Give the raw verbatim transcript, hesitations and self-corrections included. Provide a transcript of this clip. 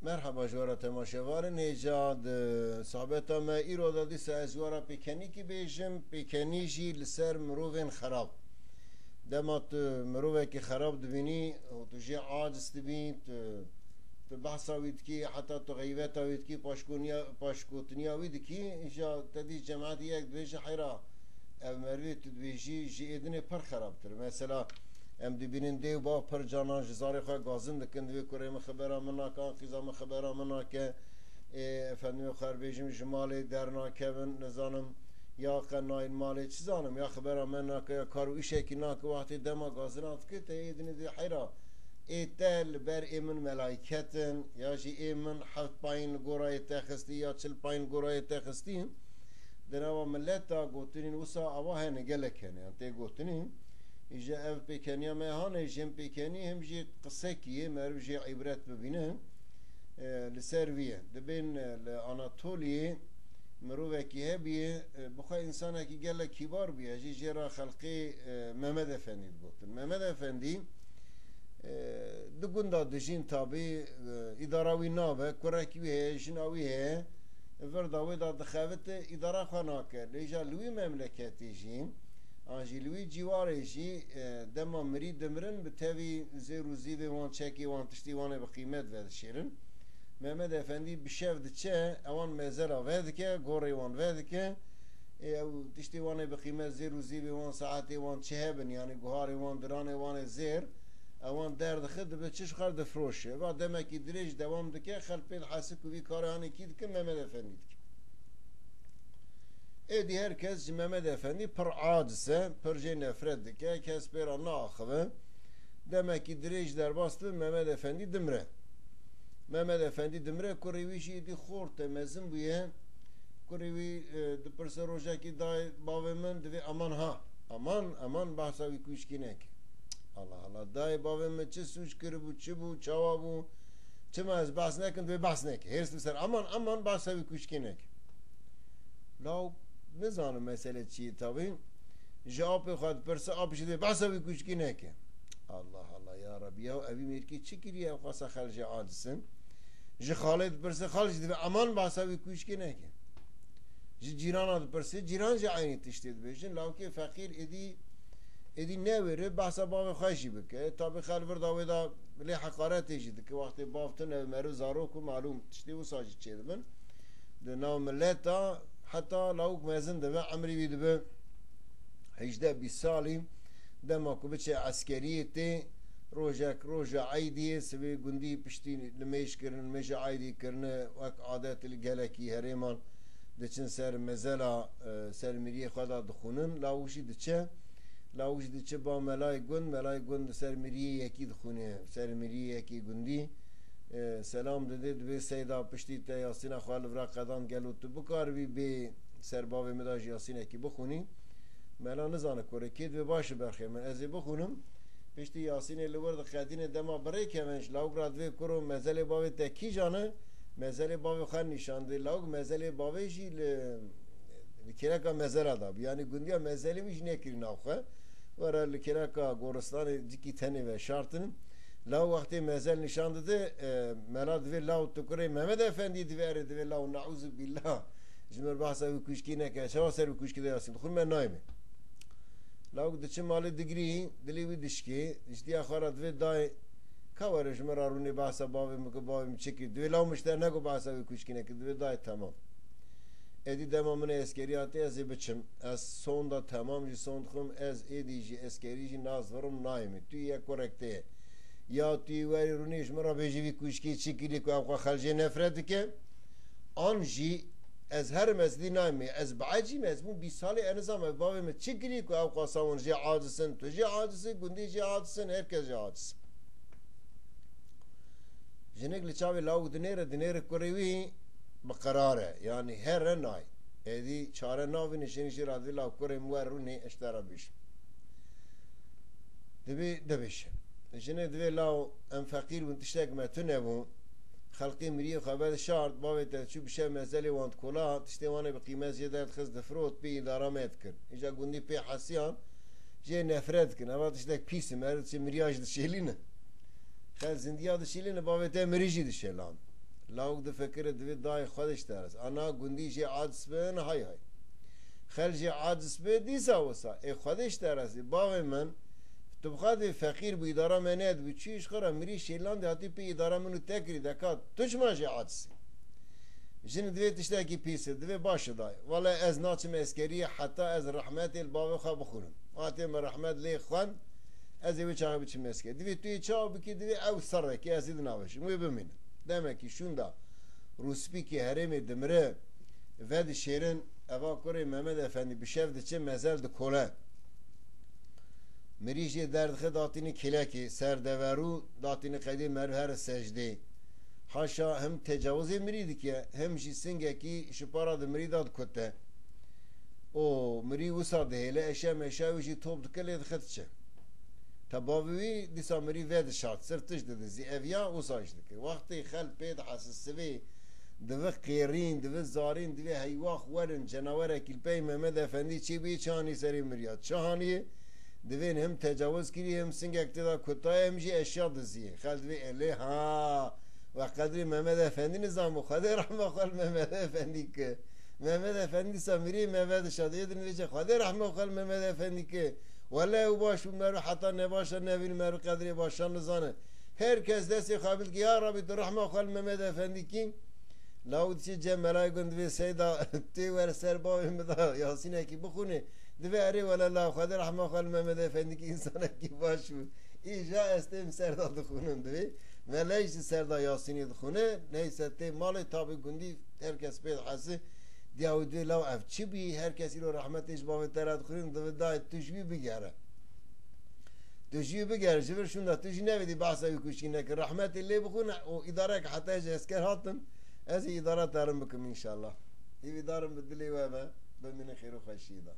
Merheba ji we re temaşevanên hêja. Di sohbeta me îro de dîsa ez ji we re pêkenîkî bêjim, pêkenî jî li ser mirovên xerab. Dema tu mirovekî xerab dibînî û tu jê aciz dibî, tu, tu behsa wî dikî, heta tu xeybeta wî dikî, paşkoniya-, paşkotiniya wî dikî, îja te dî cemaetî yek dibêje heyra, ev merivê tu dibêjî ji êdinê pir xerabtir. Mesela, em dibînin dê û bav pir canan ji zarê xwe gazin dikin, divê kurê min xibera min nake, an qîza min xibera min nake, ê, efendimê xwe bêjim ji malê dernakevin, nizanim, ya qe nayên malê, çi zanim, ya xibera me nake, ya kar û îşekî nake, wextê dema gazinan dike, te êdinê dê heyra, ê te li ber ê min melayket in, ya jî ê min heft payîn li gora yê te xistî, ya çil payîn li gora yê te xistî. Di nava mileta gotinên wisa ava hene, gelek hene, yan tê gotinî. Îja ev pêkeniya me hane, jê pêkenî hem jî qisekî yê, meriv jê îbret bibîne. E, li ser vî ye. Dibên, e, li Anatoliyê mirovekî hebûye, e, bi xwe însanekî gelek kîbar bûye. Jî jê re xelqê, e, Mehmet Efendî digotin. Mehmet Efendî, e, di gunda dijîn tabî, e, îdara wî nabe, kurekî wî heye, jina wî heye, vir da wê da dixebite, îdara xwe nake. Lê îja li wî memleketê jî, an jî li wî cîwarê jî, e, dema mirî dimirin, bi tevî zêr û zîvê wan, çekê wan, tiştê wan ê bi qîmet vedişêrin. Mehmet Efendî bi şev diçe, ewan mezela vedike, gorê wan vedike. Ê, ew tiştê wan ê bi qîmet, zêr û zîvê wan, saetê wan çi hebin, yanî guharê wan, diranê wan ê zêr, ewan derdixe, dibe çi ji xwe difroşe. Va demekî dirêj dewam dike, xelk pê dihese ku vî karê hanê kî dike, Mehmet Efendî dike. Êdî her kes ji Mehmet Efendî pir aciz e, pir jê nefret dike, kes pê re naaxive. Demekî dirêj derbas dibe, Mehmet Efendî dimre. Mehmet Efendî dimre, kurê wî jî êdî xort e, mezin bûye. Kurê wî, e, dipirse rojekî, dayê bavê min, divê aman ha, aman, aman behsa wî kûçkî neke. Allah Allah, dayê bavê min çi sûc kiribû, çi bû, çawa bû? Çima ez behs nekim, divê behs neke. Hêrs li ser, aman, aman behsa wî kûçkî neke. Law nizanim mesele çi ye tabî. Ji apê xwe dipirse, ap jî dê behsa wî kûçkî neke. Allah Allah ya Rebî, ya evî mêrkî çi kiriye, ew xwesa xel jê aciz in? Ji xalê dipirse, xal jî divê eman behsa wî kûçkî neke. Ji cîrana dipirse, cîran jî eynî tiştê dibêjin. Lawkê feqîr êdî, êdî newêre, behsa bavê xwe jî bike. Tabî xel vir da wê da lê heqaretê jî dike. Wextê bav tune, meriv zarok û malûm tiştê wisa jî çêdibin. Di nav mileta heta lawik mezin dibe, emrî wî dibe hejdeh bîst salî, dema ku biçe eskeriyê tê, rojek roja eydî ye, sibê gundî piştî nimêj kirin, nimêja eydî kirine, wek adet li gelekî herêman diçin ser mezela, e, ser miriyê xwe de dixwînin, lawik jî diçe, lawik jî diçe ba melayê gund, melayê gund li ser miriyê yekî dixwîne, ser miriyê yekî gundî, e, selam dide, dibê seyda piştî te Yasîna xwe li vira qedan, gelo tu bikaribî bê ser bavê min de jî Yasînekî bixwînî? Mela nizane kurê kê, dibê baş e berxê min, ez ê bixwînim. Piştî Yasînê li wir diqedîne, dema bi rê kevin ji lawik re dibê kuro mezelê bavê te kîjan e? Mezelê bavê xwe nîşan dide. Lawik mezelê bavê jî li, li kêleka mezela de bû. Yanî gundiya mezelê wî jî nekirî nav xwe. Were li kêleka goristanê cikî tenê veşartin. Law wextê mezel nîşan dide, e, mela divê law tu kurê Mehmet Efendî divê, erê divê law, neûzubîllah. Ji min behsa wî kûçkî neke. Çawa ser wî kûçkî de Yasîn dixwîn, me nayê me. Lawik diçe malê digirî, dilê wî dişkê, ji diya xwe re divê dayê, ka were ji min re rûnê behsa bavê min, ku bavê min çi kir. Divê law min ji te neko behsa wî kûçkî nekir. Divê dayê temam. Êdî dema min ê eskerî hatî, ez ê biçim. Ez sonda temam jî sond dixwim, ez êdî jî eskerî jî nas virim nayê min. Tu yê kurek te ye. Ya tu yê werî rûnê ji min re bêjî vî kûçkê çi kirî ku ew xwe xel jê nefret dike? An jî ez herim, ez dî nayê min. Ez biecîm, ez bûm bîst salî, ez nizam ev bavê min çi kirî ku ew xwesa hûn jê aciz in, tu jê aciz î, gundî jê aciz in, her kes jê aciz. Jinik li çavê lawik dinêre, dinêre kurê wî bi qerar e. Yanî here nayê. Êdî çare navî nişênî jê re divê law kurê min wer rûnê ez ji te re bêjim. Dibê, dibêje. Jinik divê law em feqîr bûn, tiştek me tune bû. Xelqê miriyê xwe vedişart, bavê te çû bi şev mezelê wan dikola, tiştê wan ê bi qîmet jê derdixist difirot, pê îdara me dikir. Îja gundî pê hesiyan, jê nefret dikin. Eva tiştek pîs e, meriv diçe miriya jî dişêlîne. Xelk zindiya dişêlîne, bavê te mirî jî dişêlan. Lawik difikire, divê dayê xwe de ji te re. Ana gundî jê aciz bin, hay hay. Xel jê aciz bi, dîsa wisa. Ê xwe de ji te re. Bavê min, tu bi xwe dê feqîr bû, îdara me nedibû. Çi ji xwe re mirî şêlandê hatî pê îdara min û te kirî, deka tu çima jê aciz î? Jin divê tiştekî pîs e, divê baş e dayê. Wele ez naçim eskeriyê heta ez rehmetê li bavê xwe bixwînim. Hatê min rehmet lê xwend, ez ê wê çaxê biçim eskerî. Divê tu yê çawa bikî, divê ew serrekê ez ê di navê jin wê bimînim. Demekî şûnda rûspîkê herêmê dimire, vedişêrin, eva kurê Mehmed Efendî bi şev diçe mezel dikole. Mirî jê derdixe datînî kêlekê, ser deverû datînî qedê meriv here secdê. Haşa him tecawizê mirî dike, him jî singekî ji para di mirî de dikute. Û mirî wisa dihêle, eşya meşya wî jî top dike lê dixe diçe. Te bavê wî dîsa mirî vedişart, sirf tişt didizî, ev ya wisa jî dike. Wextê xelk pê dihese sivê, divi qêrîn, divi zarîn, divê heywax werin, cenawerekî li pey Mehmed Efendî çê bî, çi hanî serê miriya, çi hanî divên him tecawiz kirî, him singek tê de kutaye, him jî eşya diziyê. Xelk divê elê ha, we qedrê Mehmed Efendî nizanibû, Xwedê rehma xwe li Mehmed Efendî ki. Mehmed Efendî dîsa mirî me vedişa, divê din vêce Xwedê rehma xwe li Mehmed Efendî ki. Wele ew baş bû, meriv heta nebaşa nevîn, meriv qedrê başan nizane. Her kes destê xwe bidike, ya Rabî, tu rehma xwe li Mehmed Efendî kî. Lawik diçe cem melayê gund divê Seyda tê were ser bavê min da Yasînekî bixwîne. Divê erê wele la Xwedê rehma xwe li Mehmed Efendî kî, însanekî baş bû. Îja ez têm ser da dixwînim divê. Meleyê jî ser da Yasînê dixwîne. Neyse tê malê tabî gundî her kes pê dihese. Diya wî divê law ev çi bî? Her kes îro rehmetê ji bavê te re dixwînin, divê dayê tu ji wî bigere. Tu jî bigere, ji vir şûnda tu jî nevedî behsa wî kuşkî neke. Rehmetê lê bixwîne û îdareke heta ez esker hatim, ez ê îdara te rin bikim înşallah. Hîvîdarim bi dilê we be, bimîne xêr û xweşiyê de.